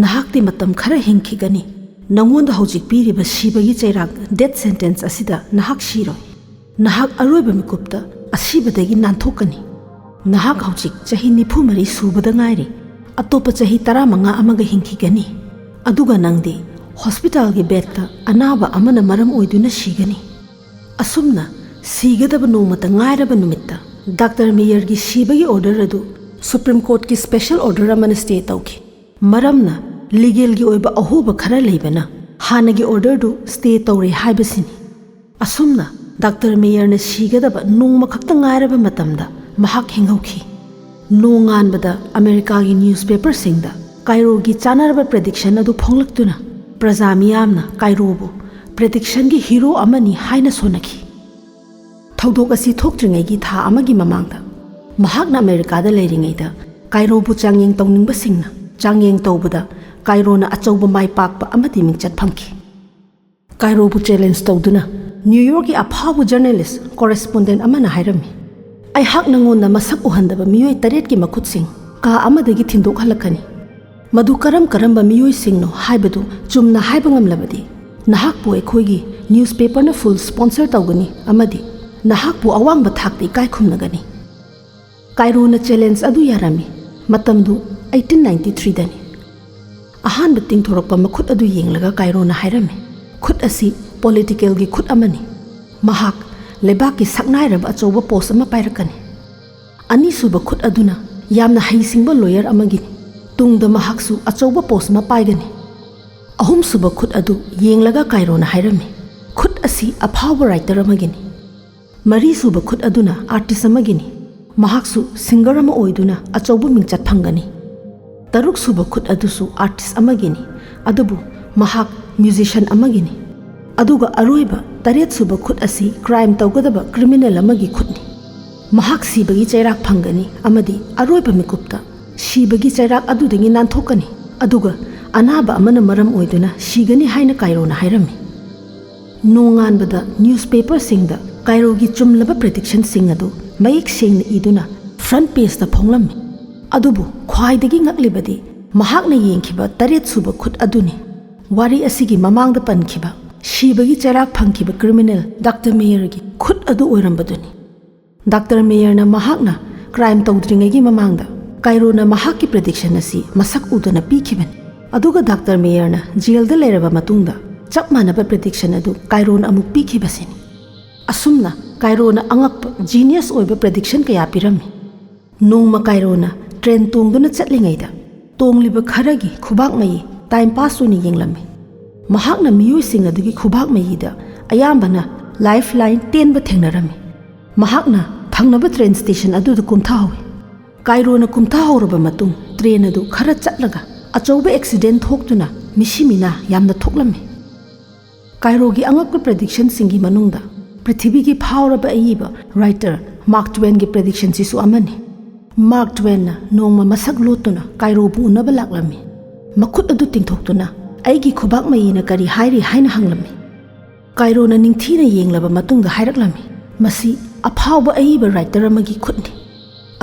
"ꯅꯍꯥꯛꯇꯤ ꯃꯇꯝ ꯈꯔ ꯍꯤꯡꯈꯤꯒꯅꯤ꯫ ꯅꯉꯣꯟꯗ ꯍꯧꯖꯤꯛ ꯄꯤꯔꯤꯕ ꯁꯤꯕꯒꯤ ꯆꯩꯔꯥꯛ, ꯗꯦꯠ ꯁꯦꯟꯇꯦꯟꯁ ꯑꯁꯤꯗ ꯅꯍꯥꯛ ꯁꯤꯔꯣꯏ꯫ ꯅꯍꯥꯛ ꯑꯔꯣꯏꯕ ꯃꯤꯀꯨꯞꯇ ꯑꯁꯤꯕꯗꯒꯤ ꯅꯥꯟꯊꯣꯛꯀꯅꯤ꯫ ꯅꯍꯥꯛ ꯍꯧꯖꯤꯛ ꯆꯍꯤ ꯅꯤꯐꯨ ꯃꯔꯤ ꯁꯨꯕꯗ ꯉꯥꯏꯔꯤ꯫ ꯑꯇꯣꯞꯄ ꯆꯍꯤ ꯇꯔꯥꯃꯉꯥ ꯑꯃꯒ ꯍꯤꯡꯈꯤꯒꯅꯤ꯫ ꯑꯗꯨꯒ ꯅꯪꯗꯤ ꯍꯣꯁꯄꯤꯇꯥꯜꯒꯤ ꯕꯦꯗꯇ ꯑꯅꯥꯕ ꯑꯃꯅ ꯃꯔꯝ ꯑꯣꯏꯗꯨꯅ ꯁꯤꯒꯅꯤ꯫" ꯑꯁꯨꯝꯅ ꯁꯤꯒꯗꯕ ꯅꯣꯡꯃꯇ ꯉꯥꯏꯔꯕ ꯅꯨꯃꯤꯠꯇ ꯗꯥꯛꯇꯔ ꯃꯦꯌꯔꯒꯤ ꯁꯤꯕꯒꯤ ꯑꯣꯔꯗꯔ ꯑꯗꯨ ꯁꯨꯄ꯭ꯔꯤꯝ ꯀꯣꯔꯠꯀꯤ ꯁ꯭ꯄꯦꯁꯦꯜ ꯑꯣꯔꯗꯔ ꯑꯃꯅ ꯁ꯭ꯇꯦ ꯇꯧꯈꯤ꯫ ꯃꯔꯝꯅ, ꯂꯤꯒꯦꯜꯒꯤ ꯑꯣꯏꯕ ꯑꯍꯣꯕ ꯈꯔ ꯂꯩꯕꯅ ꯍꯥꯟꯅꯒꯤ ꯑꯣꯔꯗꯔꯗꯨ ꯁ꯭ꯇꯦ ꯇꯧꯔꯦ ꯍꯥꯏꯕꯁꯤꯅꯤ꯫ ꯑꯁꯨꯝꯅ ꯗꯥꯛꯇꯔ ꯃꯦꯌꯔꯅ ꯁꯤꯒꯗꯕ ꯅꯣꯡꯃ ꯈꯛꯇ ꯉꯥꯏꯔꯕ ꯃꯇꯝꯗ ꯃꯍꯥꯛ ꯍꯤꯡꯍꯧꯈꯤ꯫ ꯅꯣꯡꯉꯥꯟꯕꯗ ꯑꯃꯦꯔꯤꯀꯥꯒꯤ ꯅ꯭ꯌꯨꯁꯄꯦꯄꯔꯁꯤꯡꯗ ꯀꯥꯏꯔꯣꯒꯤ ꯆꯥꯅꯔꯕ ꯄ꯭ꯔꯦꯗꯤꯛꯁꯟ ꯑꯗꯨ ꯐꯣꯡꯂꯛꯇꯨꯅ ꯄ꯭ꯔꯖꯥ ꯃꯤꯌꯥꯝꯅ ꯀꯥꯏꯔꯣꯕꯨ ꯄ꯭ꯔꯦꯗꯤꯛꯁꯟꯒꯤ ꯍꯤꯔꯣ ꯑꯃꯅꯤ ꯍꯥꯏꯅ ꯁꯣꯟꯅꯈꯤ꯫ ꯊꯧꯗꯣꯛ ꯑꯁꯤ ꯊꯣꯛꯇ꯭ꯔꯤꯉꯩꯒꯤ ꯊꯥ ꯑꯃꯒꯤ ꯃꯃꯥꯡꯗ ꯃꯍꯥꯛꯅ ꯑꯃꯦꯔꯤꯀꯥꯗ ꯂꯩꯔꯤꯉꯩꯗ ꯀꯥꯏꯔꯣꯕꯨ ꯆꯥꯡꯌꯦꯡ ꯇꯧꯅꯤꯡꯕꯁꯤꯡꯅ ꯆꯥꯡꯌꯦꯡ ꯇꯧꯕꯗ ꯀꯥꯏꯔꯣꯅ ꯑꯆꯧꯕ ꯃꯥꯏ ꯄꯥꯛꯄ ꯑꯃꯗꯤ ꯃꯤꯡꯆꯠ ꯐꯪꯈꯤ꯫ ꯀꯥꯏꯔꯣꯕꯨ ꯆꯦꯂꯦꯟꯖ ꯇꯧꯗꯨꯅ ꯅ꯭ꯌꯨ ꯌꯣꯔꯛꯀꯤ ꯑꯐꯥꯎꯕ ꯖꯔꯅꯦꯂꯤꯁ ꯀꯣꯔꯦꯁꯄꯣꯟꯗꯦꯟ ꯑꯃꯅ ꯍꯥꯏꯔꯝꯃꯤ, "ꯑꯩꯍꯥꯛꯅ ꯉꯣꯟꯗ ꯃꯁꯛ ꯎꯍꯟꯗꯕ ꯃꯤꯑꯣꯏ ꯇꯔꯦꯠꯀꯤ ꯃꯈꯨꯠꯁꯤꯡ ꯀꯥ ꯑꯃꯗꯒꯤ ꯊꯤꯟꯗꯣꯛꯍꯜꯂꯛꯀꯅꯤ꯫ ꯃꯗꯨ ꯀꯔꯝ ꯀꯔꯝꯕ ꯃꯤꯑꯣꯏꯁꯤꯡꯅꯣ ꯍꯥꯏꯕꯗꯨ ꯆꯨꯝꯅ ꯍꯥꯏꯕ ꯉꯝꯂꯕꯗꯤ ꯅꯍꯥꯛꯄꯨ ꯑꯩꯈꯣꯏꯒꯤ ꯅ꯭ꯌꯨꯁꯄꯦꯄꯔꯅ ꯐꯨꯜ ꯁ꯭ꯄꯣꯟꯁꯔ ꯇꯧꯒꯅꯤ ꯑꯃꯗꯤ ꯅꯍꯥꯛꯄꯨ ꯑꯋꯥꯡꯕ ꯊꯥꯛꯇ ꯏꯀꯥꯏ ꯈꯨꯝꯅꯒꯅꯤ꯫" ꯀꯥꯏꯔꯣꯅ ꯆꯦꯂꯦꯟꯖ ꯑꯗꯨ ꯌꯥꯔꯝꯃꯤ꯫ ꯃꯇꯝꯗꯨ ꯑꯩꯠꯇꯤꯟ ꯅꯥꯏꯟꯇꯤ ꯊ꯭ꯔꯤꯗꯅꯤ꯫ ꯑꯍꯥꯟꯕ ꯇꯤꯡꯊꯣꯔꯛꯄ ꯃꯈꯨꯠ ꯑꯗꯨ ꯌꯦꯡꯂꯒ ꯀꯥꯏꯔꯣꯅ ꯍꯥꯏꯔꯝꯃꯤ, "ꯈꯨꯠ ꯑꯁꯤ ꯄꯣꯂꯤꯇꯤꯀꯦꯜꯒꯤ ꯈꯨꯠ ꯑꯃꯅꯤ꯫ ꯃꯍꯥꯛ ꯂꯩꯕꯥꯛꯀꯤ ꯁꯛꯅꯥꯏꯔꯕ ꯑꯆꯧꯕ ꯄꯣꯁ ꯑꯃ ꯄꯥꯏꯔꯛꯀꯅꯤ꯫ ꯑꯅꯤꯁꯨꯕ ꯈꯨꯠ ꯑꯗꯨꯅ ꯌꯥꯝꯅ ꯍꯩꯁꯤꯡꯕ ꯂꯣꯌꯔ ꯑꯃꯒꯤꯅꯤ꯫ ꯇꯨꯡꯗ ꯃꯍꯥꯛꯁꯨ ꯑꯆꯧꯕ ꯄꯣꯁ ꯑꯃ ꯄꯥꯏꯒꯅꯤ꯫" ꯑꯍꯨꯝꯁꯨꯕ ꯈꯨꯠ ꯑꯗꯨ ꯌꯦꯡꯂꯒ ꯀꯥꯏꯔꯣꯅ ꯍꯥꯏꯔꯝꯃꯤ, "ꯈꯨꯠ ꯑꯁꯤ ꯑꯐꯥꯎꯕ ꯔꯥꯏꯇꯔ ꯑꯃꯒꯤꯅꯤ꯫ ꯃꯔꯤꯁꯨꯕ ꯈꯨꯠ ꯑꯗꯨꯅ ꯑꯥꯔꯇꯤꯁ ꯑꯃꯒꯤꯅꯤ꯫ ꯃꯍꯥꯛꯁꯨ ꯁꯤꯡꯒꯔ ꯑꯃ ꯑꯣꯏꯗꯨꯅ ꯑꯆꯧꯕ ꯃꯤꯡꯆꯠ ꯐꯪꯒꯅꯤ꯫ ꯇꯔꯨꯛꯁꯨꯕ ꯈꯨꯠ ꯑꯗꯨꯁꯨ ꯑꯥꯔꯇꯤꯁ ꯑꯃꯒꯤꯅꯤ, ꯑꯗꯨꯕꯨ ꯃꯍꯥꯛ ꯃ꯭ꯌꯨꯖꯤꯁꯤꯌꯟ ꯑꯃꯒꯤꯅꯤ꯫ ꯑꯗꯨꯒ ꯑꯔꯣꯏꯕ ꯇꯔꯦꯠꯁꯨꯕ ꯈꯨꯠ ꯑꯁꯤ ꯀ꯭ꯔꯥꯏꯝ ꯇꯧꯒꯗꯕ ꯀ꯭ꯔꯤꯃꯤꯅꯦꯜ ꯑꯃꯒꯤ ꯈꯨꯠꯅꯤ꯫ ꯃꯍꯥꯛ ꯁꯤꯕꯒꯤ ꯆꯩꯔꯥꯛ ꯐꯪꯒꯅꯤ ꯑꯃꯗꯤ ꯑꯔꯣꯏꯕ ꯃꯤꯀꯨꯞꯇ ꯁꯤꯕꯒꯤ ꯆꯩꯔꯥꯛ ꯑꯗꯨꯗꯒꯤ ꯅꯥꯟꯊꯣꯛꯀꯅꯤ, ꯑꯗꯨꯒ ꯑꯅꯥꯕ ꯑꯃꯅ ꯃꯔꯝ ꯑꯣꯏꯗꯨꯅ ꯁꯤꯒꯅꯤ ꯍꯥꯏꯅ ꯀꯥꯏꯔꯣꯅ ꯍꯥꯏꯔꯝꯃꯤ꯫ ꯅꯣꯡꯉꯥꯟꯕꯗ ꯅ꯭ꯌꯨꯁꯄꯦꯄꯔꯁꯤꯡꯗ ꯀꯥꯏꯔꯣꯒꯤ ꯆꯨꯝꯂꯕ ꯄ꯭ꯔꯤꯗꯤꯛꯁꯟꯁꯤꯡ ꯑꯗꯨ ꯃꯌꯦꯛ ꯁꯦꯡꯅ ꯏꯗꯨꯅ ꯐ꯭ꯔꯟꯠ ꯄꯦꯖꯇ ꯐꯣꯡꯂꯝꯃꯤ꯫ ꯑꯗꯨꯕꯨ ꯈ꯭ꯋꯥꯏꯗꯒꯤ ꯉꯛꯂꯤꯕꯗꯤ ꯃꯍꯥꯛꯅ ꯌꯦꯡꯈꯤꯕ ꯇꯔꯦꯠ ꯁꯨꯕ ꯈꯨꯠ ꯑꯗꯨꯅꯤ꯫ ꯋꯥꯔꯤ ꯑꯁꯤꯒꯤ ꯃꯃꯥꯡꯗ ꯄꯟꯈꯤꯕ ꯁꯤꯕꯒꯤ ꯆꯩꯔꯥꯛ ꯐꯪꯈꯤꯕ ꯀ꯭ꯔꯤꯃꯤꯅꯦꯜ ꯗꯥꯛꯇꯔ ꯃꯦꯌꯔꯒꯤ ꯈꯨꯠ ꯑꯗꯨ ꯑꯣꯏꯔꯝꯕꯗꯨꯅꯤ꯫ ꯗꯥꯛꯇꯔ ꯃꯦꯌꯔꯅ ꯃꯍꯥꯛꯅ ꯀ꯭ꯔꯥꯏꯝ ꯇꯧꯗ꯭ꯔꯤꯉꯩꯒꯤ ꯃꯃꯥꯡꯗ ꯀꯥꯏꯔꯣꯅ ꯃꯍꯥꯛꯀꯤ ꯄ꯭ꯔꯤꯗꯤꯛꯁꯟ ꯑꯁꯤ ꯃꯁꯛ ꯎꯗꯅ ꯄꯤꯈꯤꯕꯅꯤ꯫ ꯑꯗꯨꯒ ꯗꯥꯛꯇꯔ ꯃꯦꯌꯔꯅ ꯖꯦꯜꯗ ꯂꯩꯔꯕ ꯃꯇꯨꯡꯗ ꯆꯞ ꯃꯥꯟꯅꯕ ꯄ꯭ꯔꯤꯗꯤꯛꯁꯟ ꯑꯗꯨ ꯀꯥꯏꯔꯣꯅ ꯑꯃꯨꯛ ꯄꯤꯈꯤꯕꯁꯤꯅꯤ꯫ ꯑꯁꯨꯝꯅ ꯀꯥꯏꯔꯣꯅ ꯑꯉꯛꯄ, ꯖꯤꯅꯤꯌꯁ ꯑꯣꯏꯕ ꯄ꯭ꯔꯤꯗꯤꯛꯁꯟ ꯀꯌꯥ ꯄꯤꯔꯝꯃꯤ꯫ ꯅꯣꯡꯃ ꯀꯥꯏꯔꯣꯅ ꯇ꯭ꯔꯦꯟ ꯇꯣꯡꯗꯨꯅ ꯆꯠꯂꯤꯉꯩꯗ ꯇꯣꯡꯂꯤꯕ ꯈꯔꯒꯤ ꯈꯨꯕꯥꯛ ꯃꯌꯤ ꯇꯥꯏꯝ ꯄꯥꯁ ꯑꯣꯏꯅ ꯌꯦꯡꯂꯝꯃꯤ꯫ ꯃꯍꯥꯛꯅ ꯃꯤꯑꯣꯏꯁꯤꯡ ꯑꯗꯨꯒꯤ ꯈꯨꯕꯥꯛ ꯃꯌꯤꯗ ꯑꯌꯥꯝꯕꯅ ꯂꯥꯏꯐ ꯂꯥꯏꯟ ꯇꯦꯟꯕ ꯊꯦꯡꯅꯔꯝꯃꯤ꯫ ꯃꯍꯥꯛꯅ ꯊꯪꯅꯕ ꯇ꯭ꯔꯦꯟ ꯁ꯭ꯇꯦꯁꯟ ꯑꯗꯨꯗ ꯀꯨꯝꯊꯍꯧꯏ꯫ ꯀꯥꯏꯔꯣꯅ ꯀꯨꯝꯊꯍꯧꯔꯕ ꯃꯇꯨꯡ ꯇ꯭ꯔꯦꯟ ꯑꯗꯨ ꯈꯔ ꯆꯠꯂꯒ ꯑꯆꯧꯕ ꯑꯦꯛꯁꯤꯗꯦꯟ ꯊꯣꯛꯇꯨꯅ ꯃꯤꯁꯤ ꯃꯤꯅꯥ ꯌꯥꯝꯅ ꯊꯣꯛꯂꯝꯃꯤ꯫ ꯀꯥꯏꯔꯣꯒꯤ ꯑꯉꯛꯄ ꯄ꯭ꯔꯤꯗꯤꯛꯁꯟꯁꯤꯡꯒꯤ ꯃꯅꯨꯡꯗ ꯄ꯭ꯔꯤꯊꯤꯕꯤꯒꯤ ꯐꯥꯎꯔꯕ ꯑꯏꯕ ꯔꯥꯏꯇꯔ ꯃꯥꯔꯛ ꯇ꯭ꯋꯦꯟꯒꯤ ꯄ꯭ꯔꯤꯗꯤꯛꯁꯟꯁꯤꯁꯨ ꯑꯃꯅꯤ꯫ ꯃꯥꯔꯛ ꯇ꯭ꯋꯦꯟꯅ ꯅꯣꯡꯃ ꯃꯁꯛ ꯂꯣꯠꯇꯨꯅ ꯀꯥꯏꯔꯣꯕꯨ ꯎꯅꯕ ꯂꯥꯛꯂꯝꯃꯤ꯫ ꯃꯈꯨꯠ ꯑꯗꯨ ꯇꯤꯡꯊꯣꯛꯇꯨꯅ, "ꯑꯩꯒꯤ ꯈꯨꯕꯥꯛ ꯃꯌꯤꯅ ꯀꯔꯤ ꯍꯥꯏꯔꯤ?" ꯍꯥꯏꯅ ꯍꯪꯂꯝꯃꯤ꯫ ꯀꯥꯏꯔꯣꯅ ꯅꯤꯡꯊꯤꯅ ꯌꯦꯡꯂꯕ ꯃꯇꯨꯡꯗ ꯍꯥꯏꯔꯛꯂꯝꯃꯤ, "ꯃꯁꯤ ꯑꯐꯥꯎꯕ ꯑꯏꯕ ꯔꯥꯏꯇꯔ ꯑꯃꯒꯤ ꯈꯨꯠꯅꯤ꯫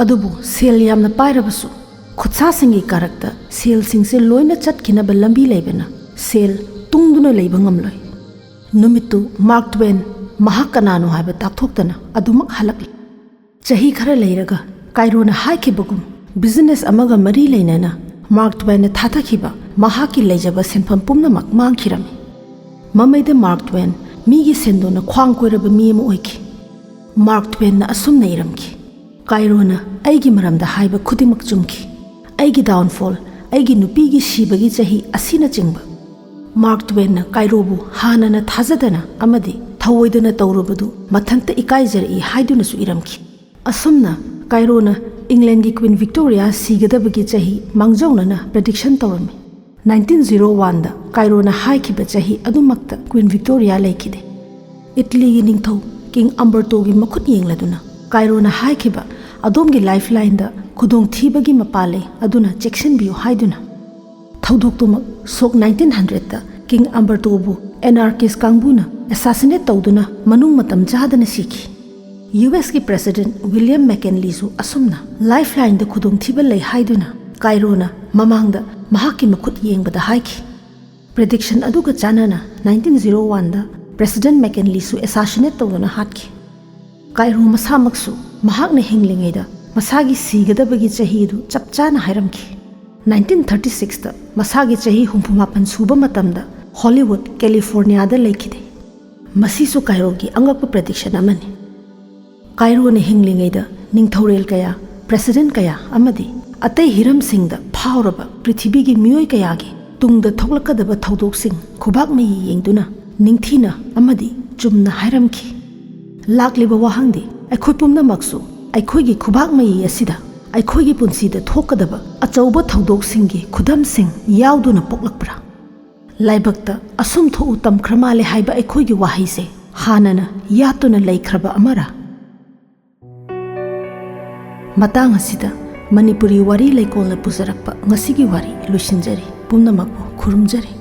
ꯑꯗꯨꯕꯨ ꯁꯦꯜ ꯌꯥꯝꯅ ꯄꯥꯏꯔꯕꯁꯨ, ꯈꯨꯠꯁꯥꯁꯤꯡꯒꯤ ꯀꯥꯔꯛꯇ ꯁꯦꯜꯁꯤꯡꯁꯦ ꯂꯣꯏꯅ ꯆꯠꯈꯤꯅꯕ ꯂꯝꯕꯤ ꯂꯩꯕꯅ ꯁꯦꯜ ꯇꯨꯡꯗꯨꯅ ꯂꯩꯕ ꯉꯝꯂꯣꯏ"꯫ ꯅꯨꯃꯤꯠꯇꯨ ꯃꯥꯔꯛ ꯇ꯭ꯋꯦꯟ ꯃꯍꯥꯛ ꯀꯅꯥꯅꯣ ꯍꯥꯏꯕ ꯇꯥꯛꯊꯣꯛꯇꯅ ꯑꯗꯨꯃꯛ ꯍꯜꯂꯛꯂꯤ꯫ ꯆꯍꯤ ꯈꯔ ꯂꯩꯔꯒ ꯀꯥꯏꯔꯣꯅ ꯍꯥꯏꯈꯤꯕꯒꯨꯝ ꯕꯤꯖꯤꯅꯦꯁ ꯑꯃꯒ ꯃꯔꯤ ꯂꯩꯅꯅ ꯃꯥꯔꯛ ꯇ꯭ꯋꯦꯟꯅ ꯊꯥꯗꯈꯤꯕ ꯃꯍꯥꯛꯀꯤ ꯂꯩꯖꯕ ꯁꯦꯟꯐꯝ ꯄꯨꯝꯅꯃꯛ ꯃꯥꯡꯈꯤꯔꯝꯃꯤ꯫ ꯃꯃꯩꯗ ꯃꯥꯔꯛ ꯇ꯭ꯋꯦꯟ ꯃꯤꯒꯤ ꯁꯦꯟꯗꯣꯟꯅ ꯈ꯭ꯋꯥꯡ ꯀꯣꯏꯔꯕ ꯃꯤ ꯑꯃ ꯑꯣꯏꯈꯤ꯫ ꯃꯥꯔꯛ ꯇ꯭ꯋꯦꯟꯅ ꯑꯁꯨꯝꯅ ꯏꯔꯝꯈꯤ, "ꯀꯥꯏꯔꯣꯅ ꯑꯩꯒꯤ ꯃꯔꯝꯗ ꯍꯥꯏꯕ ꯈꯨꯗꯤꯡꯃꯛ ꯆꯨꯝꯈꯤ꯫ ꯑꯩꯒꯤ ꯗꯥꯎꯟꯐꯣꯜ, ꯑꯩꯒꯤ ꯅꯨꯄꯤꯒꯤ ꯁꯤꯕꯒꯤ ꯆꯍꯤ ꯑꯁꯤꯅꯆꯤꯡꯕ"꯫ ꯃꯥꯔꯛ ꯇ꯭ꯋꯦꯟꯅ ꯀꯥꯏꯔꯣꯕꯨ ꯍꯥꯟꯅꯅ ꯊꯥꯖꯗꯅ ꯑꯃꯗꯤ ꯊꯧꯑꯣꯏꯗꯅ ꯇꯧꯔꯨꯕꯗꯨ ꯃꯊꯟꯇ ꯏꯀꯥꯏꯖꯔꯛꯏ ꯍꯥꯏꯗꯨꯅꯁꯨ ꯏꯔꯝꯈꯤ꯫ ꯑꯁꯨꯝꯅ ꯀꯥꯏꯔꯣꯅ ꯏꯪꯂꯦꯟꯒꯤ ꯀ꯭ꯋꯤꯟ ꯚꯤꯛꯇꯣꯔꯤꯌꯥ ꯁꯤꯒꯗꯕꯒꯤ ꯆꯍꯤ ꯃꯥꯡꯖꯧꯅꯅ ꯄ꯭ꯔꯤꯗꯤꯛꯁꯟ ꯇꯧꯔꯝꯃꯤ꯫ ꯅꯥꯏꯟꯇꯤꯟ ꯖꯤꯔꯣ ꯋꯥꯟꯗ ꯀꯥꯏꯔꯣꯅ ꯍꯥꯏꯈꯤꯕ ꯆꯍꯤ ꯑꯗꯨꯃꯛꯇ ꯀ꯭ꯋꯤꯟ ꯚꯤꯛꯇꯣꯔꯤꯌꯥ ꯂꯩꯈꯤꯗꯦ꯫ ꯏꯠꯂꯤꯒꯤ ꯅꯤꯡꯊꯧ ꯀꯤꯡ ꯑꯝꯕꯔꯇꯣꯒꯤ ꯃꯈꯨꯠ ꯌꯦꯡꯂꯗꯨꯅ ꯀꯥꯏꯔꯣꯅ ꯍꯥꯏꯈꯤꯕ ꯑꯗꯣꯝꯒꯤ ꯂꯥꯏꯐꯂꯥꯏꯟꯗ ꯈꯨꯗꯣꯡꯊꯤꯕꯒꯤ ꯃꯄꯥ ꯂꯩ, ꯑꯗꯨꯅ ꯆꯦꯛꯁꯤꯟꯕꯤꯌꯨ ꯍꯥꯏꯗꯨꯅ꯫ ꯊꯧꯗꯣꯛꯇꯨꯃꯛ ꯁꯣꯛ ꯅꯥꯏꯟꯇꯤꯟ ꯍꯟꯗ꯭ꯔꯦꯠꯇ ꯀꯤꯡ ꯑꯝꯕꯔꯇꯣꯕꯨ ꯑꯦꯅꯥꯔꯀꯤꯁ ꯀꯥꯡꯕꯨꯅ ꯑꯦꯁꯥꯁꯤꯅꯦꯠ ꯇꯧꯗꯨꯅ ꯃꯅꯨꯡ ꯃꯇꯝ ꯆꯥꯗꯅ ꯁꯤꯈꯤ꯫ ꯌꯨ ꯑꯦꯁꯀꯤ ꯄ꯭ꯔꯦꯁꯤꯗꯦꯟꯠ ꯋꯤꯂꯤꯌꯝ ꯃꯦꯀꯦꯟꯂꯤꯁꯨ ꯑꯁꯨꯝꯅ ꯂꯥꯏꯐꯂꯥꯏꯟꯗ ꯈꯨꯗꯣꯡꯊꯤꯕ ꯂꯩ ꯍꯥꯏꯗꯨꯅ ꯀꯥꯏꯔꯣꯅ ꯃꯃꯥꯡꯗ ꯃꯍꯥꯛꯀꯤ ꯃꯈꯨꯠ ꯌꯦꯡꯕꯗ ꯍꯥꯏꯈꯤ꯫ ꯄ꯭ꯔꯤꯗꯤꯛꯁꯟ ꯑꯗꯨꯒ ꯆꯥꯟꯅꯅ ꯅꯥꯏꯟꯇꯤꯟ ꯖꯤꯔꯣ ꯋꯥꯟꯗ ꯄ꯭ꯔꯦꯁꯤꯗꯦꯟꯠ ꯃꯦꯀꯦꯟꯂꯤꯁꯨ ꯑꯦꯁꯥꯁꯤꯅꯦꯠ ꯇꯧꯗꯨꯅ ꯍꯥꯠꯈꯤ꯫ ꯀꯥꯏꯔꯣ ꯃꯁꯥꯃꯛꯁꯨ ꯃꯍꯥꯛꯅ ꯍꯤꯡꯂꯤꯉꯩꯗ ꯃꯁꯥꯒꯤ ꯁꯤꯒꯗꯕꯒꯤ ꯆꯍꯤ ꯑꯗꯨ ꯆꯞ ꯆꯥꯅ ꯍꯥꯏꯔꯝꯈꯤ꯫ ꯅꯥꯏꯟꯇꯤꯟ ꯊꯥꯔꯇꯤ ꯁꯤꯛꯁꯇ ꯃꯁꯥꯒꯤ ꯆꯍꯤ ꯍꯨꯝꯐꯨ ꯃꯥꯄꯟ ꯁꯨꯕ ꯃꯇꯝꯗ ꯍꯣꯂꯤꯋꯨꯗ, ꯀꯦꯂꯤꯐꯣꯔꯅꯤꯌꯥꯗ ꯂꯩꯈꯤꯗꯦ꯫ ꯃꯁꯤꯁꯨ ꯀꯥꯏꯔꯣꯒꯤ ꯑꯉꯛꯄ ꯄ꯭ꯔꯤꯗꯤꯛꯁꯟ ꯑꯃꯅꯤ꯫ ꯀꯥꯏꯔꯣꯅ ꯍꯤꯡꯂꯤꯉꯩꯗ ꯅꯤꯡꯊꯧꯔꯦꯜ ꯀꯌꯥ, ꯄ꯭ꯔꯦꯁꯤꯗꯦꯟꯠ ꯀꯌꯥ ꯑꯃꯗꯤ ꯑꯇꯩ ꯍꯤꯔꯝꯁꯤꯡꯗ ꯐꯥꯎꯔꯕ ꯄ꯭ꯔꯤꯊꯤꯕꯤꯒꯤ ꯃꯤꯑꯣꯏ ꯀꯌꯥꯒꯤ ꯇꯨꯡꯗ ꯊꯣꯛꯂꯛꯀꯗꯕ ꯊꯧꯗꯣꯛꯁꯤꯡ ꯈꯨꯕꯥꯛ ꯃꯌꯤ ꯌꯦꯡꯗꯨꯅ ꯅꯤꯡꯊꯤꯅ ꯑꯃꯗꯤ ꯆꯨꯝꯅ ꯍꯥꯏꯔꯝꯈꯤ꯫ ꯂꯥꯛꯂꯤꯕ ꯋꯥꯍꯪꯗꯤ, ꯑꯩꯈꯣꯏ ꯄꯨꯝꯅꯃꯛꯁꯨ ꯑꯩꯈꯣꯏꯒꯤ ꯈꯨꯕꯥꯛ ꯃꯌꯤ ꯑꯁꯤꯗ ꯑꯩꯈꯣꯏꯒꯤ ꯄꯨꯟꯁꯤꯗ ꯊꯣꯛꯀꯗꯕ ꯑꯆꯧꯕ ꯊꯧꯗꯣꯛꯁꯤꯡꯒꯤ ꯈꯨꯗꯝꯁꯤꯡ ꯌꯥꯎꯗꯨꯅ ꯄꯣꯛꯂꯛꯄ꯭ꯔꯥ? ꯂꯥꯏꯕꯛꯇ ꯑꯁꯨꯝ ꯊꯣꯛꯎ ꯇꯝꯈ꯭ꯔ ꯃꯥꯜꯂꯦ ꯍꯥꯏꯕ ꯑꯩꯈꯣꯏꯒꯤ ꯋꯥꯍꯩꯁꯦ ꯍꯥꯟꯅꯅ ꯌꯥꯠꯇꯨꯅ ꯂꯩꯈ꯭ꯔꯕ ꯑꯃꯔꯥ? ꯃꯇꯥꯡ ꯑꯁꯤꯗ ꯃꯅꯤꯄꯨꯔꯤ ꯋꯥꯔꯤ ꯂꯩꯀꯣꯜꯅ ꯄꯨꯖꯔꯛꯄ ꯉꯁꯤꯒꯤ ꯋꯥꯔꯤ ꯂꯣꯏꯁꯤꯟꯖꯔꯤ꯫ ꯄꯨꯝꯅꯃꯛꯄꯨ ꯈꯨꯔꯨꯝꯖꯔꯤ꯫